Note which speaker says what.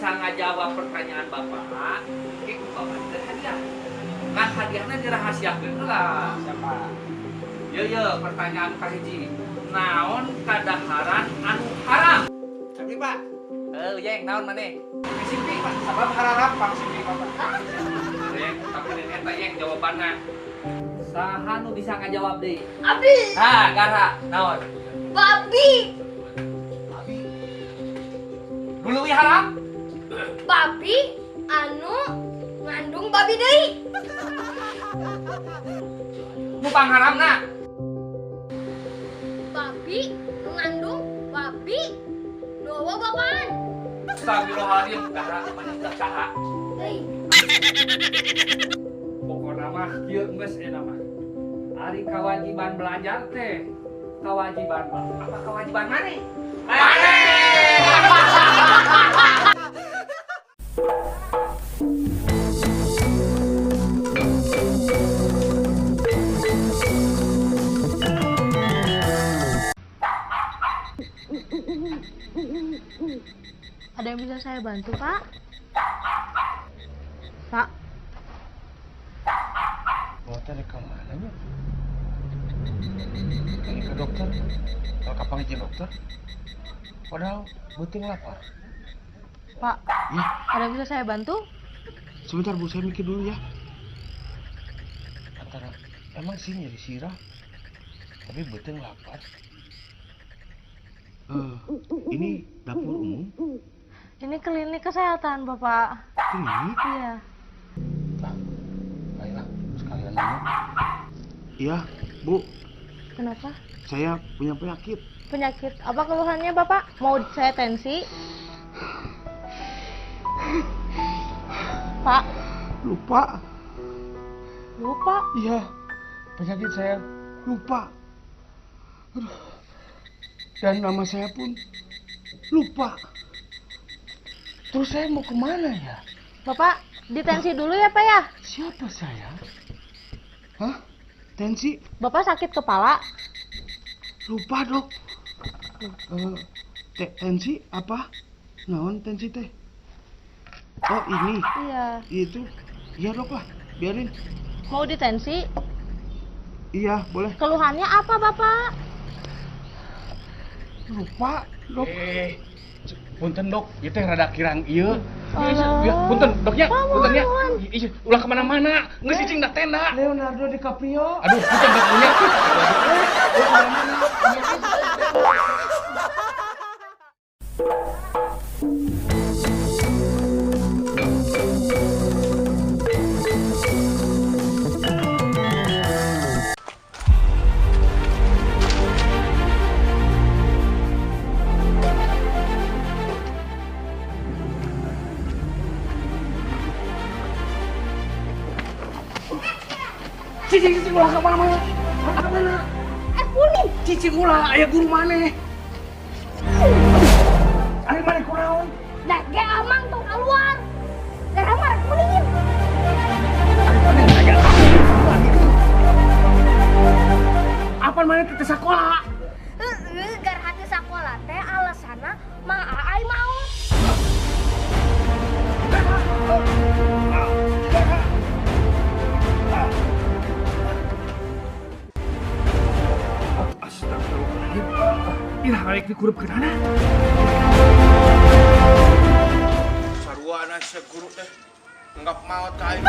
Speaker 1: bisa ngajawab pertanyaan Bapak, ke ku Bapak diberi hadiah. Nah, hadiahnya dirahasiakeun heula.
Speaker 2: Siapa?
Speaker 1: Ye ye, pertanyaan kahiji. Naon kadaharan anu haram?
Speaker 2: Tapi Pak,
Speaker 1: Eh, Yeng, naon maneh?
Speaker 2: Sipi Pak, sabab hararap Pak Sipi Bapak.
Speaker 1: Yeng, tapi lain eta Yeng jawabanna. Saha nu bisa ngajawab deui?
Speaker 3: Abdi.
Speaker 1: Ha, gara, naon?
Speaker 3: Babi.
Speaker 1: Nu leuwih haram?
Speaker 3: Babi anu ngandung babi deui.
Speaker 1: Nu pangharamna?
Speaker 3: Babi nu ngandung babi nu eueuh bapaan.
Speaker 1: Astagfirullahaladzim, gara maneh teh saha?
Speaker 3: Deui.
Speaker 1: Pokokna mah kieu geus eta mah. Ari kewajiban belajar teh kewajiban bapak apa kewajiban maneh? Maneh!
Speaker 4: Ada yang bisa saya bantu, Pak? Pak,
Speaker 5: Bawa teh ke mana nya? Ini ke dokter. Kalau kapan izin dokter? Padahal beuteung lapar.
Speaker 4: Pak,
Speaker 5: Iya,
Speaker 4: ada yang bisa saya bantu?
Speaker 5: sebentar Bu, saya mikir dulu ya. Antara emang sih nyeri sirah, tapi beuteung lapar. Eh, ini dapur umum?
Speaker 4: Ini klinik kesehatan, Bapak.
Speaker 5: Klinik?
Speaker 4: Iya.
Speaker 5: Nah, baiklah, sekalian nanya. Iya, Bu,
Speaker 4: Kenapa?
Speaker 5: saya punya penyakit.
Speaker 4: Penyakit apa keluhannya, Bapak? Mau saya tensi? Pak,
Speaker 5: Lupa.
Speaker 4: lupa.
Speaker 5: Iya, penyakit saya lupa. Aduh. Dan nama saya pun lupa. Terus saya mau kemana ya?
Speaker 4: Bapak, ditensi dulu ya, Pak ya.
Speaker 5: Siapa saya? Hah? Tensi?
Speaker 4: Bapak sakit kepala?
Speaker 5: Lupa dok. Tensi apa? Naon tensi teh? Oh ini,
Speaker 4: Iya.
Speaker 5: itu. Iya dok lah, biarin.
Speaker 4: Mau ditensi?
Speaker 5: Iya boleh.
Speaker 4: Keluhannya apa, Bapak?
Speaker 5: Lupa dok.
Speaker 6: Punten dok, ieu teh rada kirang ieu.
Speaker 4: Alah.
Speaker 6: Ya, punten doknya, punten ya.
Speaker 4: Mohon.
Speaker 6: Ih, ulah kemana-mana, geus cicing da tenda.
Speaker 5: Leonardo DiCaprio.
Speaker 6: Aduh, punten dok nya.
Speaker 5: Cicing cicing ulah kemana-mana. Kemana?
Speaker 3: Kuning.
Speaker 5: Cicing ulah, aya guru maneh. Ari maneh kunaon?
Speaker 3: Nah, ge amang tong keluar. Gara marah kuning.
Speaker 5: Apa maneh teh sakola?
Speaker 3: Heeh, gar hati sakola teh alasanna Mang Aai maot.
Speaker 5: Astagfirullahaladzim. Ih, rek dikurupkeun ana.
Speaker 7: Sarua na guru teh nganggap maot ka aing.